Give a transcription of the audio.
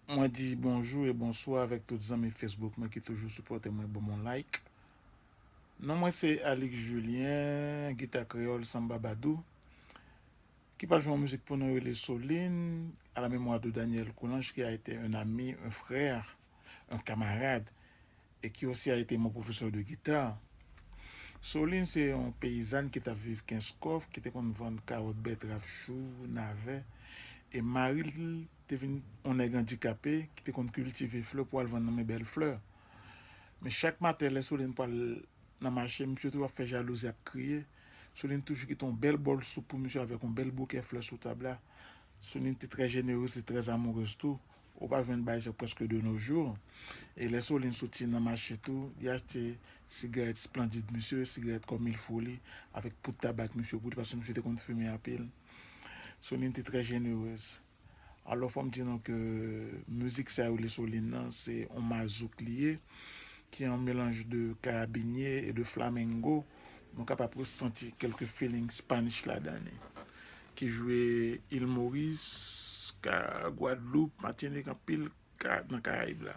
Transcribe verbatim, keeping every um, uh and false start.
Mwen di bonjou e bonswa avèk tout zanmi Facebook mwen ki toujou sipòte mwen, ban mwen like. Non mwen se Alix Julien, gita kreyòl, sanba badou, ki pral jwe yon mizik pou nou rele Soline, à la mémoire de Daniel Coulanges, qui a été un ami, un frère, un camarade, et qui aussi a été mon professeur de guitare. Soline se yon peyizàn ki t ap viv Kenskòf, ki te konn vann kawòt, bètrav, chou, navè, e mari l te vin yon nèg andikape ki te konn kiltive flè pou al vann nan men bèl flè. Men chak maten, lè Soline pral nan mache, misye toujou ap fè jalouzi, ap kriye. Soline toujou kite yon bèl bòl soup pou misye avèk yon bèl bouke flè sou tab la. Soline te trè jenerez e trè amourez tou. Ou pa jwenn bagay sa prèske de nos jours. E lè Soline soti nan mache tou, li achte sigarèt Splendid misye, sigarèt Comme il faut li, avèk poud tabak misye pou li, paske misye te konn fimen anpil. Soline te trè jenerez. Alò, fò m di nou ke mizik sa yo rele Soline nan, se yon mazouk li ye, ki yon melanj de karabinye e de flamengo. Nou kapab resanti kèlke feeling Spanish ladan li. Ki jwe Il Moris, Ka-, Gwadloup, Matinik, anpil ka-, nan Karayib la.